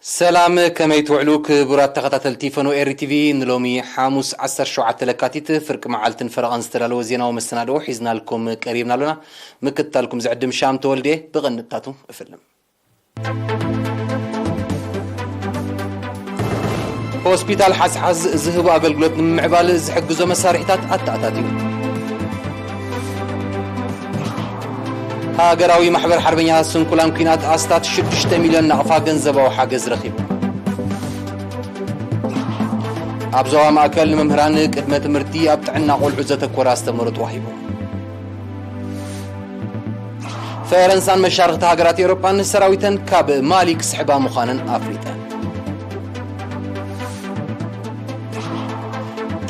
ሰላም፣ ከመይ ትውዕሉ ክቡራት ተኸታተልቲ ፈኖ ኤሪ ቲቪ? ንሎሚ ሓሙስ ዓሰርተ ሸውዓተ ለካቲት ፍርቂ መዓልትን ፈረቓን ዝተዳለወ ዜናዊ መሰናድኦ ሒዝናልኩም ቀሪብና ኣሎና። ምክትታልኩም ዝዕድም ሻም ተወልደ። ብቐንድታቱ እፍልም። ሆስፒታል ሓዝሓዝ ዝህቡ ኣገልግሎት ንምምዕባል ዝሕግዞ መሳርሒታት ኣተኣታትዩ። ሃገራዊ ማሕበር ሓርበኛ ስንኩላን ኲናት ኣስታት ሽዱሽተ ሚልዮን ናቕፋ ገንዘባዊ ሓገዝ ረኺቡ። ኣብ ዞባ ማእከል ንመምህራን ቅድመ ትምህርቲ ኣብ ጥዕና ቆልዑ ዘተኮረ ኣስተምህሮ ተዋሂቡ። ፈረንሳን መሻርኽቲ ሃገራት ኤውሮጳን ሰራዊተን ካብ ማሊ ክስሕባ ምዃነን ኣፍሊጠን።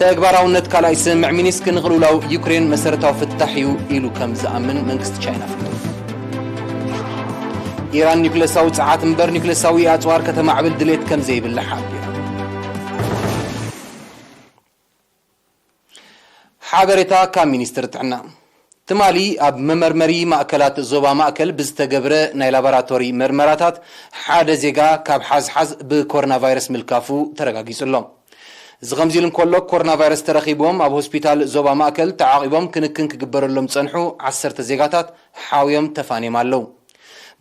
ተግባራውነት ካልኣይ ስምምዕ ሚኒስክ ንቕልውላው ዩክሬን መሰረታዊ ፍታሕ እዩ ኢሉ ከም ዝኣምን መንግስቲ ቻይና ኣፍሊጡ። ኢራን ኒውክለሳዊ ጸዓት እምበር ኒውክለሳዊ ኣጽዋር ከተማዕብል ድሌት ከም ዘይብላ ሓቢራ። ሓበሬታ ካብ ሚኒስትሪ ጥዕና። ትማሊ ኣብ መመርመሪ ማእከላት ዞባ ማእከል ብዝተገብረ ናይ ላቦራቶሪ መርመራታት ሓደ ዜጋ ካብ ሓዝሓዝ ብኮሮና ቫይረስ ምልካፉ ተረጋጊጹ ኣሎ። እዚ ከምዚ ኢሉ እንከሎ፣ ኮሮና ቫይረስ ተረኺብዎም ኣብ ሆስፒታል ዞባ ማእከል ተዓቒቦም ክንክን ክግበረሎም ዝጸንሑ ዓሰርተ ዜጋታት ሓውዮም ተፋንዮም ኣለዉ።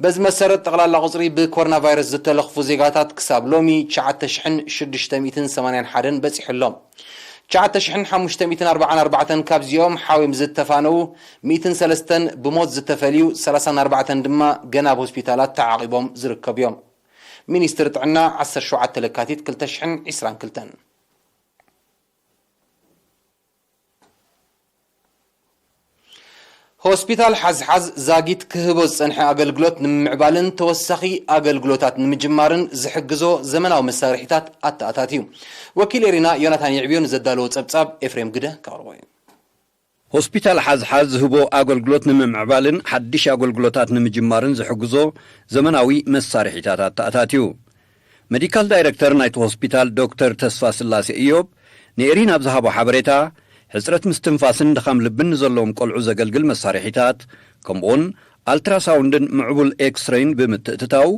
በዚ መሰረት፣ ጠቕላላ ቁጽሪ ብኮሮና ቫይረስ ዝተለኽፉ ዜጋታት ክሳብ ሎሚ ትሽዓተ ሽሕን ሽዱሽተ ሚእትን ሰማንያን ሓደን በጺሑ ኣሎ። ትሽዓተ ሽሕን ሓሙሽተ ሚእትን ኣርባዓን ኣርባዕተን ካብዚኦም ሓውዮም ዝተፋነዉ፣ ሚእትን ሰለስተን ብሞት ዝተፈልዩ፣ ሰላሳን ኣርባዕተን ድማ ገና ኣብ ሆስፒታላት ተዓቒቦም ዝርከቡ እዮም። ሚኒስትሪ ጥዕና፣ ዓሰርተ ሸውዓተ ለካቲት ክልተ ሽሕን ዕስራን ክልተን። ሆስፒታል ሓዝሓዝ ዛጊት ክህቦ ዝጸንሐ ኣገልግሎት ንምምዕባልን ተወሳኺ ኣገልግሎታት ንምጅማርን ዝሕግዞ ዘመናዊ መሳርሒታት ኣተኣታትዩ። ወኪል ኤሪና ዮናታን የዕብዮ ንዘዳለዎ ጸብጻብ ኤፍሬም ግደ ከቕርቦ እዩ። ሆስፒታል ሓዝሓዝ ዝህቦ ኣገልግሎት ንምምዕባልን ሓድሽ ኣገልግሎታት ንምጅማርን ዝሕግዞ ዘመናዊ መሳርሒታት ኣተኣታትዩ። ሜዲካል ዳይረክተር ናይቲ ሆስፒታል ዶክተር ተስፋ ስላሴ እዮብ ንኤሪና ኣብ ዝሃቦ ሓበሬታ፣ ሕጽረት ምስትንፋስን ድኻም ልብን ንዘለዎም ቆልዑ ዘገልግል መሳርሒታት፣ ከምኡውን ኣልትራሳውንድን ምዕቡል ኤክስሬይን ብምትእትታው፣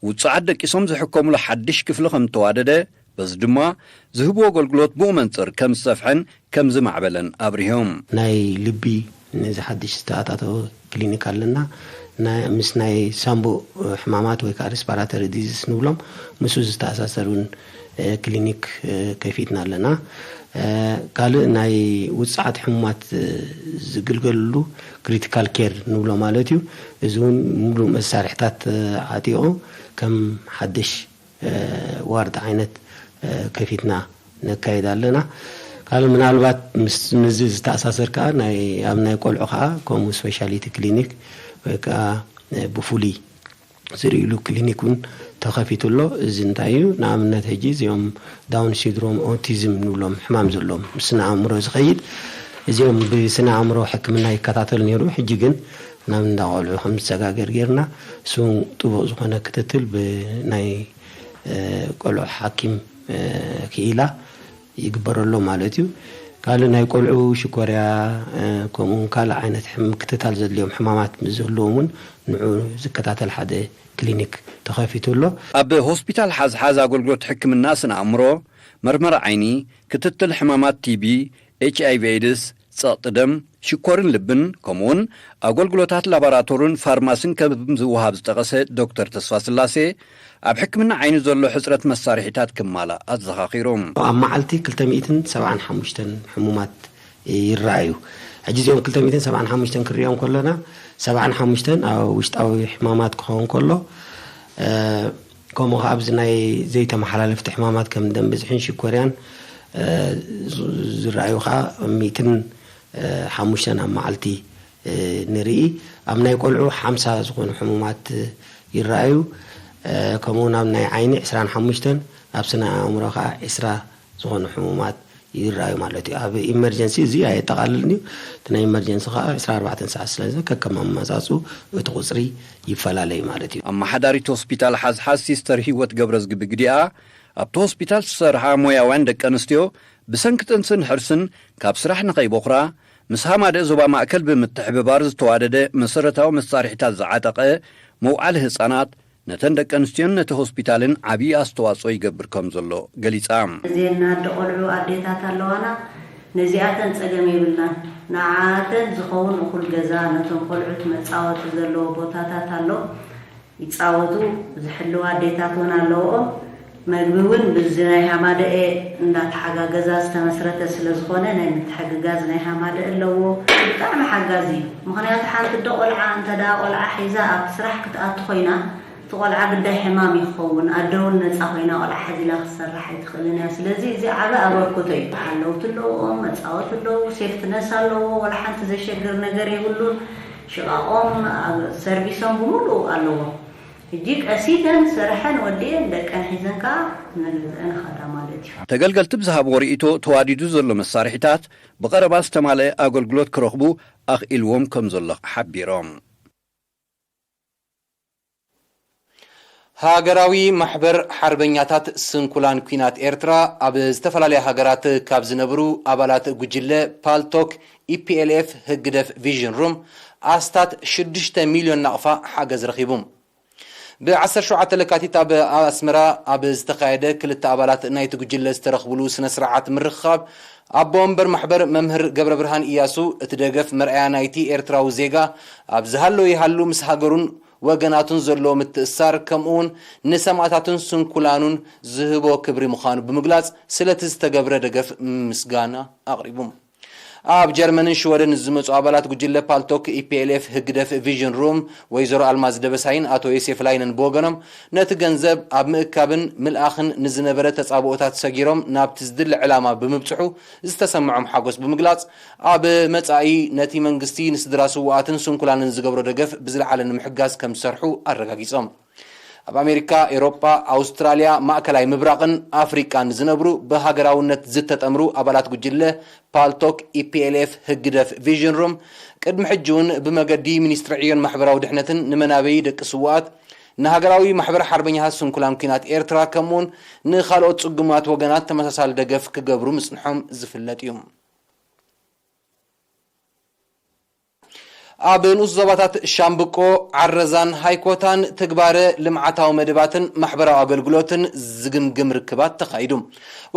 ውጹዓት ደቂሶም ዝሕከሙሉ ሓድሽ ክፍሊ ከም ዝተዋደደ፣ በዚ ድማ ዝህብዎ ኣገልግሎት ብኡ መንጽር ከም ዝሰፍሐን ከም ዝማዕበለን ኣብሪሆም። ናይ ልቢ ነዚ ሓድሽ ዝተኣታተወ ክሊኒክ ኣለና። ናይ፣ ምስ ናይ ሳምቡእ ሕማማት ወይ ከዓ ሪስፓራተሪ ዲዚዝ ንብሎም፣ ምስኡ ዝተኣሳሰር እውን፣ እ፣ ክሊኒክ፣ እ፣ ከፊትና ኣለና። እ፣ ካልእ ናይ ውፅዓት ሕሙማት፣ እ፣ ዝግልገልሉ ክሪቲካል ኬር ንብሎ ማለት እዩ። እዚ እውን ሙሉእ መሳርሕታት፣ እ፣ ዓጢቑ ከም ሓድሽ እ፣ ዋርድ ዓይነት፣ እ፣ ከፊትና ነካይድ ኣለና። ካልእ ምናልባት ምስ፣ ምስዚ ዝተኣሳሰር ከኣ ናይ፣ ኣብ ናይ ቆልዑ ከኣ ከምኡ ስፔሻሊቲ ክሊኒክ ወይ ከኣ፣ እ፣ ብፍሉይ ዝርእይሉ ክሊኒክ እውን ተኸፊቱ ኣሎ። እዚ እንታይ እዩ? ንኣብነት ሕጂ እዚኦም ዳውን ሲንድሮም፣ ኦቲዝም ንብሎም ሕማም ዘለዎም፣ ስነ ኣእምሮ ዝኸይድ፣ እዚኦም ብስነ ኣእምሮ ሕክምና ይከታተሉ ነይሩ። ሕጂ ግን ናብ እንዳ ቆልዑ ከም ዝሰጋገር ጌርና፣ እሱ ጥቡቕ ዝኾነ ክትትል ብናይ፣ እ፣ ቆልዑ ሓኪም፣ እ፣ ክኢላ ይግበረሎም ማለት እዩ። ካልእ ናይ ቆልዑ ሽኮርያ፣ እ፣ ከምኡ እውን ካልእ ዓይነት ሕም-፣ ምክትታል ዘድልዮም ሕማማት ምስ ዝህልዎም እውን ንዑ ዝከታተል ሓደ ክሊኒክ ተኸፊቱ ኣሎ። ኣብ ሆስፒታል ሓዝሓዝ ኣገልግሎት ሕክምና ስነ ኣእምሮ፣ መርመራ ዓይኒ፣ ክትትል ሕማማት ቲቢ፣ ኤች ኣይ ቪ ኤድስ፣ ጸቕጢ ደም፣ ሽኮርን ልብን፣ ከምኡውን ኣገልግሎታት ላቦራቶርን ፋርማሲን ከም ዝወሃብ ዝጠቐሰ ዶክተር ተስፋስላሴ፣ ኣብ ሕክምና ዓይኒ ዘሎ ሕጽረት መሳርሒታት ክማላእ ኣዘኻኺሩ። ኣብ መዓልቲ ክልተ ሚእትን ሰብዓን ሓሙሽተን ሕሙማት ይረኣዩ። ሕጂ እዚኦም ክልተ ሚእትን ሰብዓን ሓሙሽተን ክንሪኦም ከለና፣ ሰብዓን ሓሙሽተን ኣብ ውሽጣዊ ሕማማት ክኸውን ከሎ፣ እ፣ ከምኡ ከኣ ኣብዚ ናይ ዘይተመሓላለፍቲ ሕማማት ከም ደም ብዝሕን ሽኮርያን፣ እ፣ ዝ-፣ ዝረኣዩ ከኣ ሚእትን ሓሙሽተን ኣብ መዓልቲ፣ እ፣ ንርኢ። ኣብ ናይ ቆልዑ ሓምሳ ዝኾኑ ሕሙማት ይረኣዩ። እ፣ ከምኡውን ኣብ ናይ ዓይኒ ዕስራን ሓሙሽተን፣ ኣብ ስነ ኣእምሮ ከኣ ዕስራ ዝኾኑ ሕሙማት ይረኣዩ ማለት እዩ። ኣብ ኢመርጀንሲ እዚ ኣየጠቓልልን እዩ። እቲ ናይ ኢመርጀንሲ ከኣ ዕስራን ኣርባዕተን ሰዓት ስለ ዝኸውን ከከም ኣመጻጽኡ እቲ ቁጽሪ ይፈላለ እዩ ማለት እዩ። ኣመሓዳሪት ሆስፒታል ሓዝሓዝ ሲስተር ህይወት ገብረዝግቢ ግዲኣ፣ ኣብቲ ሆስፒታል ዝሰርሓ ሞያውያን ደቂ ኣንስትዮ ብሰንኪ ጥንስን ሕርስን ካብ ስራሕ ንኸይቦኽራ፣ ምስ ሃማደእ ዞባ ማእከል ብምትሕብባር ዝተዋደደ መሰረታዊ መሳርሒታት ዝዓጠቐ መውዓሊ ህጻናት ነተን ደቂ ኣንስትዮን ነቲ ሆስፒታልን ዓብዪ ኣስተዋጽኦ ይገብር ከም ዘሎ ገሊጻ። እዘን ኣደ ቆልዑ ኣዴታት ኣለዋና፣ ነዚኣተን ጸገም የብልናን። ንዓኣተን ዝኸውን እኹል ገዛ፣ ነቶም ቆልዑት መጻወቲ ዘለዎ ቦታታት ኣሎ፣ ይጻወቱ፣ ዝሕልዋ ኣዴታት እውን ኣለውኦም። መግቢ እውን ብዚ ናይ ሃማደኤ እንዳተሓጋገዛ ዝተመስረተ ስለ ዝኾነ ናይ ምትሕግጋዝ ናይ ሃማደኤ ኣለዎ። ብጣዕሚ ሓጋዚ እዩ። ምኽንያቱ ሓንቲ ኣደ ቆልዓ እንተ ደኣ ቆልዓ ሒዛ ኣብ ስራሕ ክትኣቱ ኮይና፣ እቲ ቆልዓ ግዳይ ሕማም እዩ ክኸውን። ኣደ እውን ነጻ ኮይና ቆልዓ ሓዚላ ክትሰርሕ ኣይትኽእልን እያ። ስለዚ እዚ ዓቢ ኣበርክቶ እዩ። ሓለውቲ ኣለውኦም፣ መጻወቲ ኣለዉ፣ ሴፍትነስ ኣለዎ። ወላ ሓንቲ ዘሸግር ነገር የብሉን። ሽቓቖም፣ ኣብ ሰርቪሶም ብምሉኡ ኣለዎም። ሕጂ ቀሲተን ሰርሐን ወዲኤን ደቀን ሒዘን ከኣ ንገዝአን ኸዳ ማለት እዩ። ተገልገልቲ ብዝሃብዎ ርእይቶ ተዋዲዱ ዘሎ መሳርሒታት ብቐረባ ዝተማልአ ኣገልግሎት ክረኽቡ ኣኽኢልዎም ከም ዘሎ ሓቢሮም። ሃገራዊ ማሕበር ሓርበኛታት ስንኩላን ኲናት ኤርትራ ኣብ ዝተፈላለያ ሃገራት ካብ ዝነብሩ ኣባላት ጉጅለ ፓልቶክ ኢፒኤልኤፍ ህግደፍ ቪዥን ሩም ኣስታት ሽዱሽተ ሚልዮን ናቕፋ ሓገዝ ረኺቡ። ብ ዓሰርተ ሸውዓተ ለካቲት ኣብ ኣስመራ ኣብ ዝተኻየደ ክልተ ኣባላት ናይቲ ጉጅለ ዝተረኽብሉ ስነ ስርዓት ምርኽኻብ ኣቦ ወንበር ማሕበር መምህር ገብረ ብርሃን ኢያሱ እቲ ደገፍ መርኣያ ናይቲ ኤርትራዊ ዜጋ ኣብ ዝሃሎ ይሃሉ ምስ ሃገሩን ወገናቱን ዘለዎ ምትእሳር ከምኡ እውን ንሰማእታቱን ስንኩላኑን ዝህቦ ክብሪ ምዃኑ ብምግላጽ ስለቲ ዝተገብረ ደገፍ ምስጋና ኣቕሪቡ። ኣብ ጀርመንን ሽወደን ዝመጹ ኣባላት ጉጅለ ፓልቶክ ኢፒኤልኤፍ ህግደፍ ቪዥን ሩም ወይዘሮ ኣልማዝ ደበሳይን ኣቶ ዮሴፍ ላይነን ብወገኖም ነቲ ገንዘብ ኣብ ምእካብን ምልኣኽን ንዝነበረ ተጻብኦታት ሰጊሮም ናብቲ ዝድለ ዕላማ ብምብጽሑ ዝተሰምዖም ሓጎስ ብምግላጽ ኣብ መጻኢ ነቲ መንግስቲ ንስድራ ስውኣትን ስንኩላንን ዝገብሮ ደገፍ ብዝለዓለ ንምሕጋዝ ከም ዝሰርሑ ኣረጋጊጾም። ኣብ ኣሜሪካ፣ ኤውሮጳ፣ ኣውስትራልያ፣ ማእከላይ ምብራቕን ኣፍሪቃን ዝነብሩ ብሃገራውነት ዝተጠምሩ ኣባላት ጉጅለ ፓልቶክ ኢፒኤልኤፍ ህግደፍ ቪዥን ሩም ቅድሚ ሕጂ እውን ብመገዲ ሚኒስትሪ ዕዮን ማሕበራዊ ድሕነትን ንመናበዪ ደቂ ስውኣት ንሃገራዊ ማሕበር ሓርበኛታት ስንኩላን ኲናት ኤርትራ ከምኡውን ንኻልኦት ጽጉማት ወገናት ተመሳሳሊ ደገፍ ክገብሩ ምጽንሖም ዝፍለጥ እዩ። ኣብ ንኡስ ዞባታት ሻምብቆ፣ ዓረዛን ሃይኮታን ትግባረ ልምዓታዊ መደባትን ማሕበራዊ ኣገልግሎትን ዝግምግም ርክባት ተኻይዱ።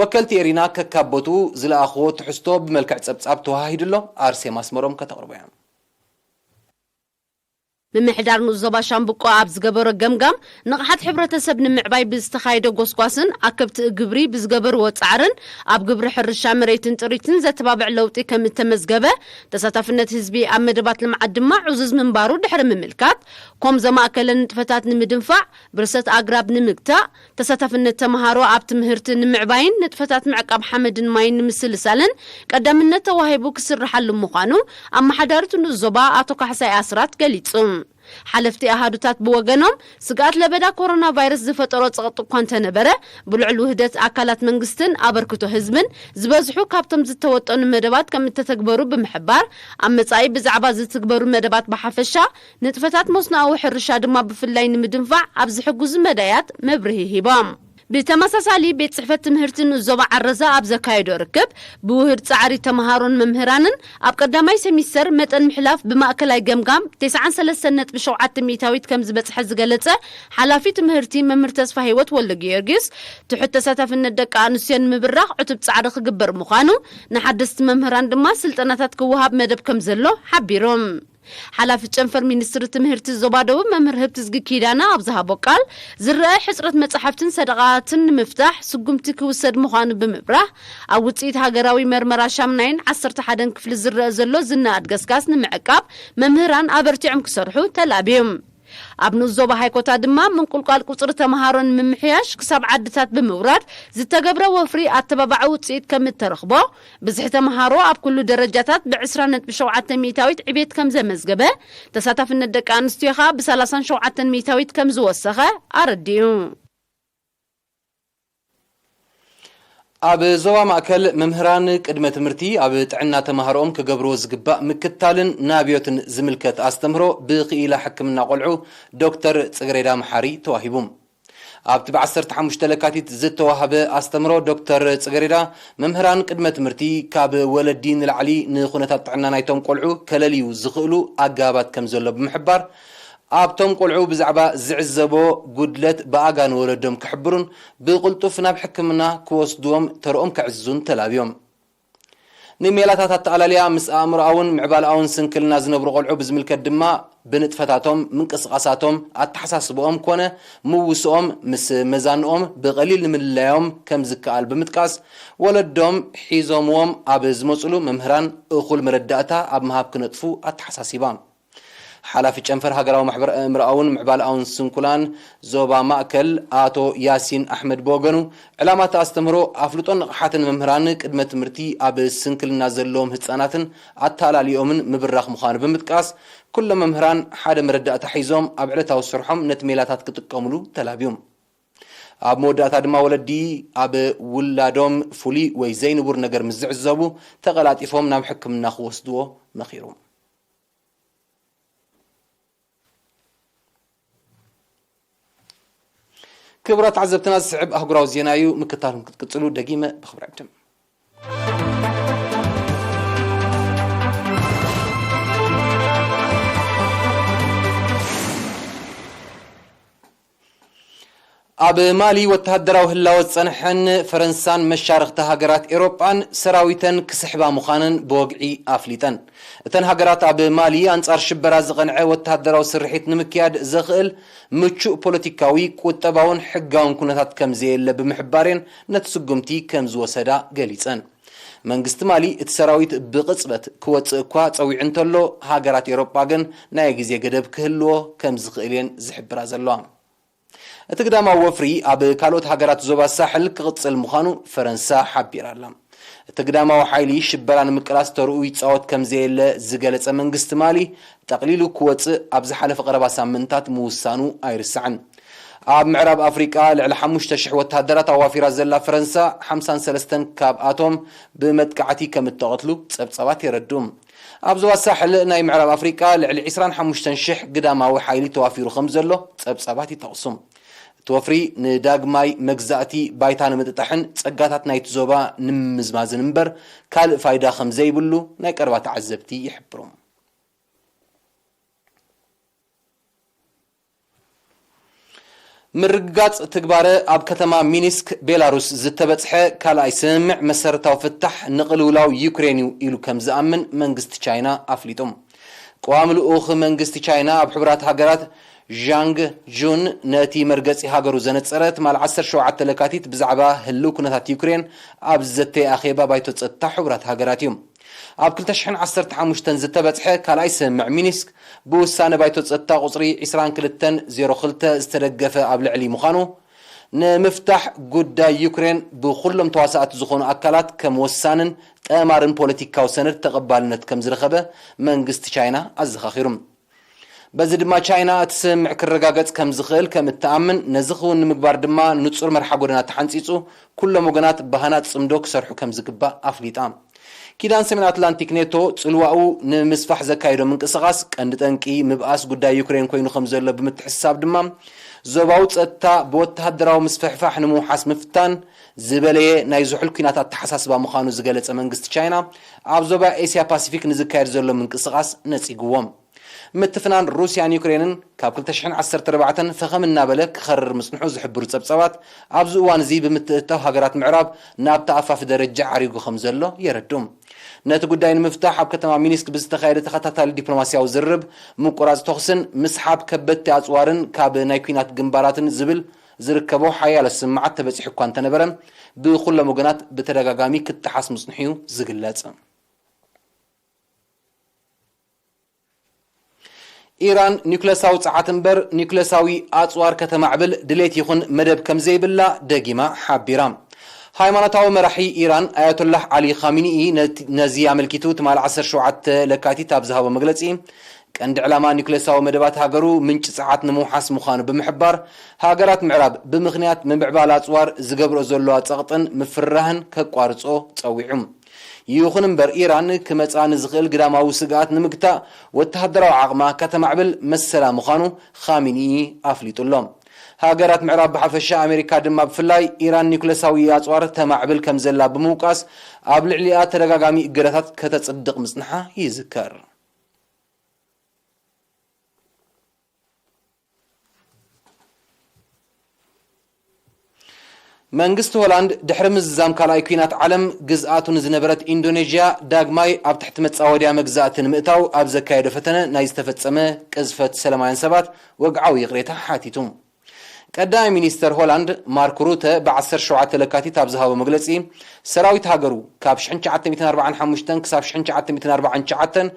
ወከልቲ ኤሪና ከካብ ቦትኡ ዝለኣኽዎ ትሕዝቶ ብመልክዕ ጸብጻብ ተዋሃሂዱ ኣሎ። ኣርሴማ ኣስመሮም ከተቕርቦ እያ። ምምሕዳር ንኡስ ዞባ ሻምብቆ ኣብ ዝገበሮ ገምጋም፣ ንቕሓት ሕብረተሰብ ንምዕባይ ብዝተኻየደ ጎስጓስን ኣከብቲ ግብሪ ብዝገበርዎ ጻዕርን ኣብ ግብሪ ሕርሻ መሬትን ጥሪትን ዘተባብዕ ለውጢ ከም እተመዝገበ፣ ተሳታፍነት ህዝቢ ኣብ መደባት ልምዓት ድማ ዕዙዝ ምንባሩ ድሕሪ ምምልካት፣ ኮም ዘማእከለ ንጥፈታት ንምድንፋዕ፣ ብርሰት ኣግራብ ንምግታእ፣ ተሳታፍነት ተምሃሮ ኣብ ትምህርቲ ንምዕባይን ንጥፈታት ምዕቃብ ሓመድን ማይን ንምስልሳልን ቀዳምነት ተዋሂቡ ክስርሓሉ ምዃኑ ኣመሓዳሪት ንኡስ ዞባ ኣቶ ካሕሳይ ኣስራት ገሊጹ። ሓለፍቲ ኣሃዱታት ብወገኖም፣ ስግኣት ለበዳ ኮሮና ቫይረስ ዝፈጠሮ ጸቕጢ እኳ እንተነበረ፣ ብልዑል ውህደት ኣካላት መንግስትን ኣበርክቶ ህዝብን ዝበዝሑ ካብቶም ዝተወጠኑ መደባት ከም እተተግበሩ ብምሕባር፣ ኣብ መጻኢ ብዛዕባ ዝትግበሩ መደባት ብሓፈሻ፣ ንጥፈታት መስኖኣዊ ሕርሻ ድማ ብፍላይ ንምድንፋዕ ኣብ ዝሕግዙ መዳያት መብርሂ ሂቦም። ብተመሳሳሊ፣ ቤት ጽሕፈት ትምህርቲ ንኡስ ዞባ ዓረዛ ኣብ ዘካየዶ ርክብ፣ ብውህድ ጻዕሪ ተምሃሮን መምህራንን ኣብ ቀዳማይ ሰሚስተር መጠን ምሕላፍ ብማእከላይ ገምጋም ተስዓን ሰለስተን ነጥቢ ሸውዓተ ሚእታዊት ከም ዝበጽሐ ዝገለጸ ሓላፊ ትምህርቲ መምህር ተስፋ ህይወት ወልደ ጊዮርጊስ፣ ትሑት ተሳታፍነት ደቂ ኣንስትዮ ንምብራኽ ዕቱብ ጻዕሪ ክግበር ምዃኑ፣ ንሓደስቲ መምህራን ድማ ስልጠናታት ክወሃብ መደብ ከም ዘሎ ሓቢሮም። ሓላፊ ጨንፈር ሚኒስትሪ ትምህርቲ ዞባ ደቡብ መምህር ህብትዝጊ ኪዳነ ኣብ ዝሃቦ ቃል፣ ዝረአ ሕጽረት መጻሕፍትን ሰደቓትን ንምፍታሕ ስጉምቲ ክውሰድ ምዃኑ ብምብራህ፣ ኣብ ውጽኢት ሃገራዊ መርመራ ሻምናይን ዓሰርተ ሓደን ክፍሊ ዝረአ ዘሎ ዝነኣድ ገስጋስ ንምዕቃብ መምህራን ኣበርቲዖም ክሰርሑ ተላብዮም። ኣብ ንኡስ ዞባ ሃይኮታ ድማ ምንቁልቋል ቁጽሪ ተምሃሮ ንምምሕያሽ ክሳብ ዓድታት ብምውራድ ዝተገብረ ወፍሪ ኣተባባዒ ውጽኢት ከም እተረኽቦ፣ ብዝሒ ተምሃሮ ኣብ ኩሉ ደረጃታት ብዕስራ ነጥቢ ሸውዓተ ሚእታዊት ዕቤት ከም ዘመዝገበ፣ ተሳታፍነት ደቂ ኣንስትዮ ኸኣ ብሰላሳን ሸውዓተን ሚእታዊት ከም ዝወሰኸ ኣረዲኡ። ኣብ ዞባ ማእከል፣ መምህራን ቅድመ ትምህርቲ ኣብ ጥዕና ተማሃሮኦም ክገብርዎ ዝግባእ ምክትታልን ናብዮትን ዝምልከት ኣስተምህሮ ብክኢላ ሕክምና ቆልዑ ዶክተር ጽግሬዳ መሓሪ ተዋሂቡ። ኣብቲ ብ ዓሰርተ ሓሙሽተ ለካቲት ዝተዋህበ ኣስተምህሮ፣ ዶክተር ጽግሬዳ፣ መምህራን ቅድመ ትምህርቲ ካብ ወለዲ ንላዕሊ ንኹነታት ጥዕና ናይቶም ቆልዑ ከለልዩ ዝኽእሉ ኣገባባት ከም ዘሎ ብምሕባር፣ ኣብቶም ቆልዑ ብዛዕባ ዝዕዘቦ ጉድለት ብኣጋ ንወለዶም ክሕብሩን ብቕልጡፍ ናብ ሕክምና ክወስድዎም ተርኦም ከዕዝዙን ተላብዮም። ንሜላታት ኣተኣላልያ ምስ ኣእምሮኣውን ምዕባለኣውን ስንክልና ዝነብሩ ቆልዑ ብዝምልከት ድማ ብንጥፈታቶም፣ ምንቅስቓሳቶም፣ ኣተሓሳስብኦም ኮነ ምውስኦም ምስ መዛንኦም ብቐሊል ንምልላዮም ከም ዝከኣል ብምጥቃስ፣ ወለዶም ሒዞምዎም ኣብ ዝመፅሉ መምህራን እኹል መረዳእታ ኣብ ምሃብ ክነጥፉ ኣተሓሳሲባ። ሓላፊ ጨንፈር ሃገራዊ ማሕበር ኣእምሮኣውን ምዕባለኣውን ስንኩላን ዞባ ማእከል ኣቶ ያሲን ኣሕመድ ብወገኑ፣ ዕላማ እቲ ኣስተምህሮ ኣፍልጦን ንቕሓትን መምህራን ቅድመ ትምህርቲ ኣብ ስንክልና ዘለዎም ህጻናትን ኣተኣላልዮምን ምብራኽ ምዃኑ ብምጥቃስ፣ ኩሎም መምህራን ሓደ መረዳእታ ሒዞም ኣብ ዕለታዊ ስርሖም ነቲ ሜላታት ክጥቀሙሉ ተላብዮም። ኣብ መወዳእታ ድማ ወለዲ ኣብ ውላዶም ፍሉይ ወይ ዘይንቡር ነገር ምስ ዝዕዘቡ ተቐላጢፎም ናብ ሕክምና ክወስድዎ መኺሩ። ክቡራት ተዓዘብትና፣ ዝስዕብ ኣህጉራዊ ዜና እዩ። ምክታልኩም ክትቅጽሉ ደጊመ ብኽብሪ ዕድም። ኣብ ማሊ ወተሃደራዊ ህላወ ዝጸንሐን ፈረንሳን መሻርኽቲ ሃገራት ኤውሮጳን ሰራዊተን ክስሕባ ምዃነን ብወግዒ ኣፍሊጠን። እተን ሃገራት ኣብ ማሊ ኣንጻር ሽበራ ዝቐንዐ ወተሃደራዊ ስርሒት ንምክያድ ዘኽእል ምቹእ ፖለቲካዊ፣ ቁጠባውን ሕጋውን ኩነታት ከም ዘየለ ብምሕባር እየን ነቲ ስጉምቲ ከም ዝወሰዳ ገሊጸን። መንግስቲ ማሊ እቲ ሰራዊት ብቕጽበት ክወጽእ እኳ ጸዊዑ እንተሎ፣ ሃገራት ኤውሮጳ ግን ናይ ግዜ ገደብ ክህልዎ ከም ዝኽእል እየን ዝሕብራ ዘለዋ። እቲ ግዳማዊ ወፍሪ ኣብ ካልኦት ሃገራት ዞባ ሳሕል ክቕጽል ምዃኑ ፈረንሳ ሓቢራ ኣላ። እቲ ግዳማዊ ሓይሊ ሽበራ ንምቅላስ ተርኡ ይጻወት ከም ዘየለ ዝገለጸ መንግስቲ ማሊ፣ ጠቕሊሉ ክወጽእ ኣብ ዝሓለፈ ቀረባ ሳምንታት ምውሳኑ ኣይርሳዕን። ኣብ ምዕራብ ኣፍሪቃ ልዕሊ ሓሙሽተ ሽሕ ወተሃደራት ኣዋፊራ ዘላ ፈረንሳ፣ ሓምሳን ሰለስተን ካብኣቶም ብመጥቃዕቲ ከም እተቐትሉ ጸብጻባት የረድኡ። ኣብ ዞባ ሳሕል ናይ ምዕራብ ኣፍሪቃ ልዕሊ ዕስራን ሓሙሽተን ሽሕ ግዳማዊ ሓይሊ ተዋፊሩ ከም ዘሎ ጸብጻባት ይጠቕሱ። እቲ ወፍሪ ንዳግማይ መግዛእቲ ባይታ ንምጥጣሕን ጸጋታት ናይቲ ዞባ ንምምዝማዝን እምበር ካልእ ፋይዳ ከም ዘይብሉ ናይ ቀረባ ተዓዘብቲ ይሕብሩ። ምርግጋጽ ትግባረ ኣብ ከተማ ሚኒስክ ቤላሩስ ዝተበጽሐ ካልኣይ ስምምዕ መሰረታዊ ፍታሕ ንቕልውላው ዩክሬን እዩ ኢሉ ከም ዝኣምን መንግስቲ ቻይና ኣፍሊጡ። ቀዋሚ ልኡኽ መንግስቲ ቻይና ኣብ ሕቡራት ሃገራት ዣንግ ጁን ነቲ መርገጺ ሃገሩ ዘነጸረ ትማል ዓሰርተ ሸውዓተ ለካቲት ብዛዕባ ህልው ኩነታት ዩክሬን ኣብ ዝዘተየ ኣኼባ ባይቶ ጸጥታ ሕቡራት ሃገራት እዩ። ኣብ ክልተ ሽሕን ዓሰርተ ሓሙሽተን ዝተበጽሐ ካልኣይ ስምምዕ ሚኒስክ ብውሳነ ባይቶ ጸጥታ ቁጽሪ ዕስራን ክልተን ዜሮ ክልተ ዝተደገፈ ኣብ ልዕሊ ምዃኑ፣ ንምፍታሕ ጉዳይ ዩክሬን ብኹሎም ተዋሳእቲ ዝኾኑ ኣካላት ከም ወሳንን ጠማርን ፖለቲካዊ ሰነድ ተቐባልነት ከም ዝረኸበ መንግስቲ ቻይና ኣዘኻኺሩ። በዚ ድማ ቻይና እቲ ስምምዕ ክረጋገጽ ከም ዝኽእል ከም እትኣምን፣ ነዚ ክውን ንምግባር ድማ ንጹር መርሓ ጎደና ተሓንጺጹ፣ ኩሎም ወገናት ብሃናጽ ጽምዶ ክሰርሑ ከም ዝግባእ ኣፍሊጣ። ኪዳን ሰሜን ኣትላንቲክ ኔቶ ጽልዋኡ ንምስፋሕ ዘካየዶ ምንቅስቓስ ቀንዲ ጠንቂ ምብኣስ ጉዳይ ዩክሬን ኮይኑ ከም ዘሎ ብምትሕስሳብ ድማ፣ ዞባዊ ጸጥታ ብወተሃደራዊ ምስፍሕፋሕ ንምውሓስ ምፍታን ዝበለየ ናይ ዝሑል ኲናት ኣተሓሳስባ ምዃኑ ዝገለጸ መንግስቲ ቻይና፣ ኣብ ዞባ ኤስያ ፓሲፊክ ንዝካየድ ዘሎ ምንቅስቓስ ነጺግዎ። ምትፍናን ሩስያን ዩክሬንን ካብ ክልተ ሽሕን ዓሰርተ ኣርባዕተን ፈኸም እናበለ ክኸርር ምጽንሑ ዝሕብሩ ጸብጻባት፣ ኣብዚ እዋን እዚ ብምትእትታው ሃገራት ምዕራብ ናብ ተኣፋፊ ደረጃ ዓሪጉ ከም ዘሎ የረድኡ። ነቲ ጉዳይ ንምፍታሕ ኣብ ከተማ ሚኒስክ ብዝተኻየደ ተኸታታሊ ዲፕሎማስያዊ ዝርርብ፣ ምቁራጽ ተኹስን ምስሓብ ከበድቲ ኣጽዋርን ካብ ናይ ኲናት ግንባራትን ዝብል ዝርከቦ ሓያሎ ስምምዓት ተበጺሑ እኳ እንተነበረ፣ ብኹሎም ወገናት ብተደጋጋሚ ክጠሓስ ምጽንሑ እዩ ዝግለጽ። ኢራን ኒውክለሳዊ ጸዓት እምበር ኒውክለሳዊ ኣጽዋር ከተማዕብል ድሌት ይኹን መደብ ከም ዘይብላ ደጊማ ሓቢራ። ሃይማኖታዊ መራሒ ኢራን ኣያቶላህ ዓሊ ኻሚኒኢ ነቲ፣ ነዚ ኣመልኪቱ ትማሊ ዓሰርተ ሸውዓተ ለካቲት ኣብ ዝሃቦ መግለጺ፣ ቀንዲ ዕላማ ኒውክለሳዊ መደባት ሃገሩ ምንጪ ጸዓት ንምውሓስ ምዃኑ ብምሕባር፣ ሃገራት ምዕራብ ብምኽንያት ምምዕባል ኣጽዋር ዝገብርኦ ዘለዋ ጸቕጥን ምፍርራህን ከቋርጾ ጸዊዑ። ይኹን እምበር፣ ኢራን ክመጽኣ ንዝኽእል ግዳማዊ ስግኣት ንምግታእ ወተሃደራዊ ዓቕማ ከተማዕብል መሰላ ምዃኑ ኻሚኒኢ ኣፍሊጡ ኣሎ። ሃገራት ምዕራብ ብሓፈሻ፣ ኣሜሪካ ድማ ብፍላይ፣ ኢራን ኒውክለሳዊ ኣጽዋር ተማዕብል ከም ዘላ ብምውቃስ፣ ኣብ ልዕሊኣ ተደጋጋሚ እገዳታት ከተጽድቕ ምጽንሓ ይዝከር። መንግስቲ ሆላንድ ድሕሪ ምዝዛም ካልኣይ ኲናት ዓለም ግዝኣቱ ንዝነበረት ኢንዶኔዥያ ዳግማይ ኣብ ትሕቲ መጻወድያ መግዛእቲ ንምእታው ኣብ ዘካየዶ ፈተነ ናይ ዝተፈጸመ ቅዝፈት ሰላማውያን ሰባት ወግዓዊ ይቕሬታ ሓቲቱ። ቀዳማይ ሚኒስተር ሆላንድ ማርክ ሩተ ብ ዓሰርተ ሸውዓተ ለካቲት ኣብ ዝሃቦ መግለጺ፣ ሰራዊት ሃገሩ ካብ ሽሕን ትሽዓተ ሚእትን ኣርባዓን ሓሙሽተን ክሳብ ሽሕን ትሽዓተ ሚእትን ኣርባዓን ትሽዓተን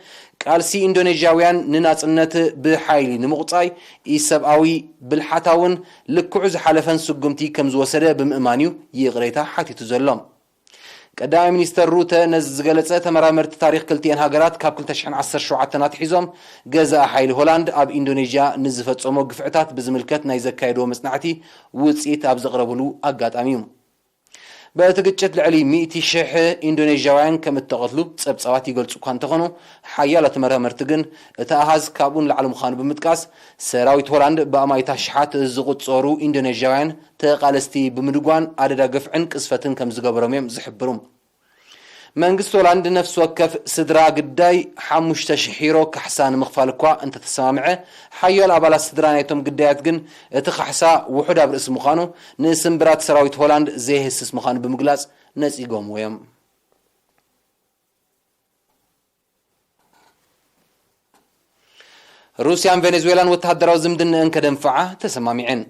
ቃልሲ ኢንዶኔዥያውያን ንናጽነት ብሓይሊ ንምቑጻይ ኢሰብኣዊ፣ ብልሓታውን ልክዑ ዝሓለፈን ስጉምቲ ከም ዝወሰደ ብምእማን እዩ ይቕሬታ ሓቲቱ ዘሎ። ቀዳማይ ሚኒስተር ሩተ ነዚ ዝገለጸ፣ ተመራመርቲ ታሪኽ ክልቲኤን ሃገራት ካብ ክልተ ሽሕን ዓሰርተ ሸውዓተን ኣትሒዞም ገዛኢ ሓይሊ ሆላንድ ኣብ ኢንዶኔዥያ ንዝፈጸሞ ግፍዕታት ብዝምልከት ናይ ዘካየድዎ መጽናዕቲ ውጽኢት ኣብ ዘቕረብሉ ኣጋጣሚ እዩ። በቲ ግጭት ልዕሊ ሚእቲ ሽሕ ኢንዶኔዥያውያን ከም እተቐትሉ ጸብጻባት ይገልጹ እኳ እንተኾኑ፣ ሓያሎ ተመራመርቲ ግን እቲ ኣሃዝ ካብኡ ንላዕሊ ምዃኑ ብምጥቃስ፣ ሰራዊት ሆላንድ ብኣማኢት ኣሽሓት ዝቑጸሩ ኢንዶኔዥያውያን ተቓለስቲ ብምድጓን ኣደዳ ግፍዕን ቅዝፈትን ከም ዝገበሮም እዮም ዝሕብሩ። መንግስቲ ሆላንድ ነፍሲ ወከፍ ስድራ ግዳይ ሓሙሽተ ሽሕ ዩሮ ካሕሳ ንምኽፋል እኳ እንተተሰማምዐ፣ ሓያሎ ኣባላት ስድራ ናይቶም ግዳያት ግን እቲ ካሕሳ ውሑድ ኣብ ርእሲ ምዃኑ፣ ንስምብራት ሰራዊት ሆላንድ ዘየህስስ ምዃኑ ብምግላጽ ነጺጎምዎ እዮም። ሩስያን ቬኔዙዌላን ወተሃደራዊ ዝምድንአን ከደንፍዓ ተሰማሚዐን።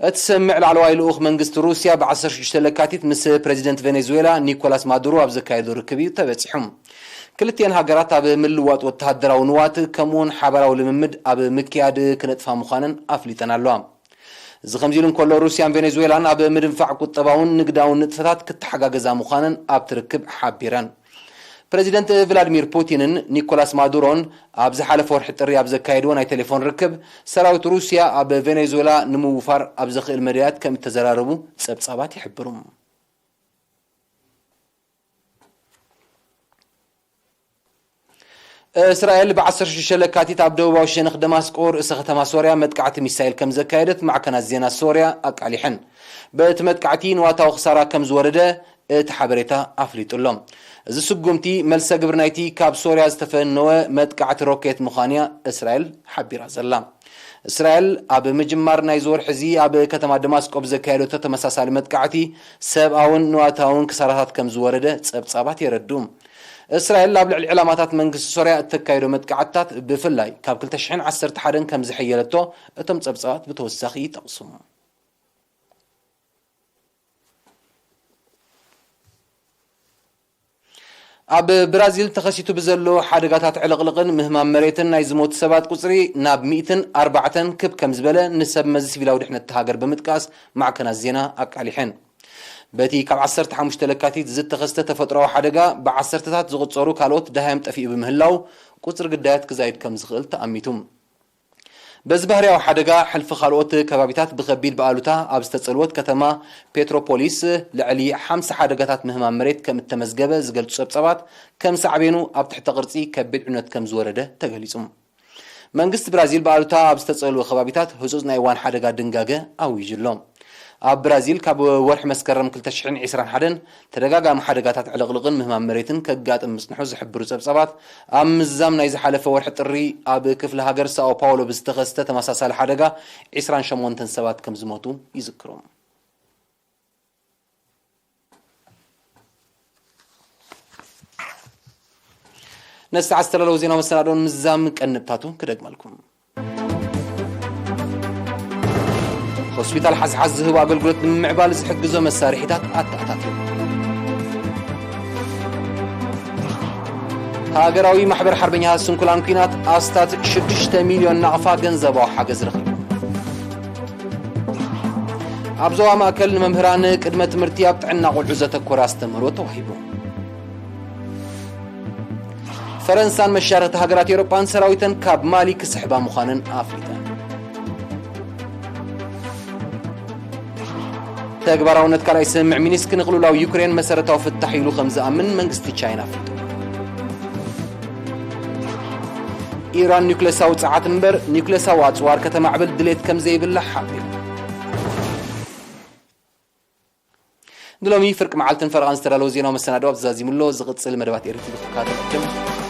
እቲ ስምምዕ ላዕለዋይ ልኡኽ መንግስቲ ሩስያ ብ ዓሰርተ ሽዱሽተ ለካቲት ምስ ፕሬዚደንት ቬኔዙዌላ ኒኮላስ ማዱሮ ኣብ ዘካየዶ ርክብ እዩ ተበጺሑ። ክልቲኤን ሃገራት ኣብ ምልዋጥ ወተሃደራዊ ንዋት ከምኡውን ሓባራዊ ልምምድ ኣብ ምክያድ ክነጥፋ ምዃነን ኣፍሊጠን ኣለዋ። እዚ ከምዚ ኢሉ እንከሎ፣ ሩስያን ቬኔዙዌላን ኣብ ምድንፋዕ ቁጠባውን ንግዳውን ንጥፈታት ክተሓጋገዛ ምዃነን ኣብቲ ርክብ ሓቢረን። ፕሬዚደንት ቭላድሚር ፑቲንን ኒኮላስ ማዱሮን ኣብ ዝሓለፈ ወርሒ ጥሪ ኣብ ዘካየድዎ ናይ ቴሌፎን ርክብ፣ ሰራዊት ሩስያ ኣብ ቬኔዙዌላ ንምውፋር ኣብ ዘኽእል መዳያት ከም እተዘራረቡ ጸብጻባት ይሕብሩ። እስራኤል ብ ዓሰርተ ሽዱሽተ ለካቲት ኣብ ደቡባዊ ሸነኽ ደማስቆ ርእሰ ከተማ ሶርያ መጥቃዕቲ ሚሳይል ከም ዘካየደት ማዕከናት ዜና ሶርያ ኣቃሊሐን። በቲ መጥቃዕቲ ንዋታዊ ክሳራ ከም ዝወረደ እቲ ሓበሬታ ኣፍሊጡ ኣሎ። እዚ ስጉምቲ መልሰ ግብሪ ናይቲ ካብ ሶርያ ዝተፈነወ መጥቃዕቲ ሮኬት ምዃኑ'ያ እስራኤል ሓቢራ ዘላ። እስራኤል ኣብ ምጅማር ናይዚ ወርሒ እዚ ኣብ ከተማ ደማስቆ ብዘካየደቶ ተመሳሳሊ መጥቃዕቲ ሰብኣውን ንዋታውን ክሳራታት ከም ዝወረደ ጸብጻባት የረድኡ። እስራኤል ኣብ ልዕሊ ዕላማታት መንግስቲ ሶርያ እተካይዶ መጥቃዕትታት ብፍላይ ካብ ክልተ ሽሕን ዓሰርተ ሓደን ከም ዝሐየለቶ እቶም ጸብጻባት ብተወሳኺ ይጠቕሱ። ኣብ ብራዚል ተኸሲቱ ብዘሎ ሓደጋታት ዕልቕልቕን ምህማም መሬትን ናይ ዝሞቱ ሰባት ቁጽሪ ናብ ሚእትን ኣርባዕተን ክብ ከም ዝበለ ንሰብ መዚ ሲቪላዊ ድሕነት እታ ሃገር ብምጥቃስ ማዕከናት ዜና ኣቃሊሐን። በቲ ካብ ዓሰርተ ሓሙሽተ ለካቲት ዝተኸስተ ተፈጥሮኣዊ ሓደጋ ብዓሰርተታት ዝቑጸሩ ካልኦት ደሃዮም ጠፊኡ ብምህላው ቁጽሪ ግዳያት ክዛይድ ከም ዝኽእል ተኣሚቱ። በዚ ባህርያዊ ሓደጋ፣ ሕልፊ ካልኦት ከባቢታት ብኸቢድ ብኣሉታ ኣብ ዝተጸልወት ከተማ ፔትሮፖሊስ፣ ልዕሊ ሓምሳ ሓደጋታት ምህማም መሬት ከም እተመዝገበ ዝገልጹ ጸብጻባት፣ ከም ሳዕቤኑ ኣብ ትሕተ ቅርጺ ከቢድ ዕንወት ከም ዝወረደ ተገሊጹ። መንግስቲ ብራዚል ብኣሉታ ኣብ ዝተጸልወ ከባቢታት ህጹጽ ናይ እዋን ሓደጋ ድንጋገ ኣዊጁ ኣሎ። ኣብ ብራዚል ካብ ወርሒ መስከረም ክልተ ሽሕን ዕስራን ሓደን ተደጋጋሚ ሓደጋታት ዕልቕልቕን ምህማም መሬትን ከጋጥም ምጽንሑ ዝሕብሩ ጸብጻባት፣ ኣብ ምዝዛም ናይ ዝሓለፈ ወርሒ ጥሪ ኣብ ክፍለ ሃገር ሳኦ ፓውሎ ብዝተኸስተ ተመሳሳሊ ሓደጋ ዕስራን ሸሞንተን ሰባት ከም ዝሞቱ ይዝክሩ። ነዚ ሰዓት ዝተዳለወ ዜናዊ መሰናዶ ንምዝዛም ቀንብታቱ ክደግመልኩም። ሆስፒታል ሓዝሓዝ ዝህቡ ኣገልግሎት ንምምዕባል ዝሕግዞ መሳርሒታት ኣተኣታትዩ። ሃገራዊ ማሕበር ሓርበኛታት ስንኩላን ኲናት ኣስታት ሽዱሽተ ሚልዮን ናቕፋ ገንዘባዊ ሓገዝ ረኺቡ። ኣብ ዞባ ማእከል ንመምህራን ቅድመ ትምህርቲ ኣብ ጥዕና ቆልዑ ዘተኮረ ኣስተምህሮ ተዋሂቡ። ፈረንሳን መሻርኽቲ ሃገራት ኤውሮጳን ሰራዊተን ካብ ማሊ ክስሕባ ምዃነን ኣፍሊጠን። ተግባራውነት ካልኣይ ስምምዕ ሚኒስክ ንቕልውላው ዩክሬን መሰረታዊ ፍታሕ ኢሉ ከም ዝኣምን መንግስቲ ቻይና ኣፍሊጡ። ኢራን ኒውክለሳዊ ጸዓት እምበር ኒውክለሳዊ ኣጽዋር ከተማዕብል ድሌት ከም ዘይብላ ሓቢሩ። ንሎሚ ፍርቂ መዓልትን ፈረቓን ዝተዳለወ ዜናዊ መሰናድኦ ኣብዚ ዛዚሙ ኣሎ። ዝቕጽል መደባት ኤሪ ቲቪ ክከታተል ዕድም።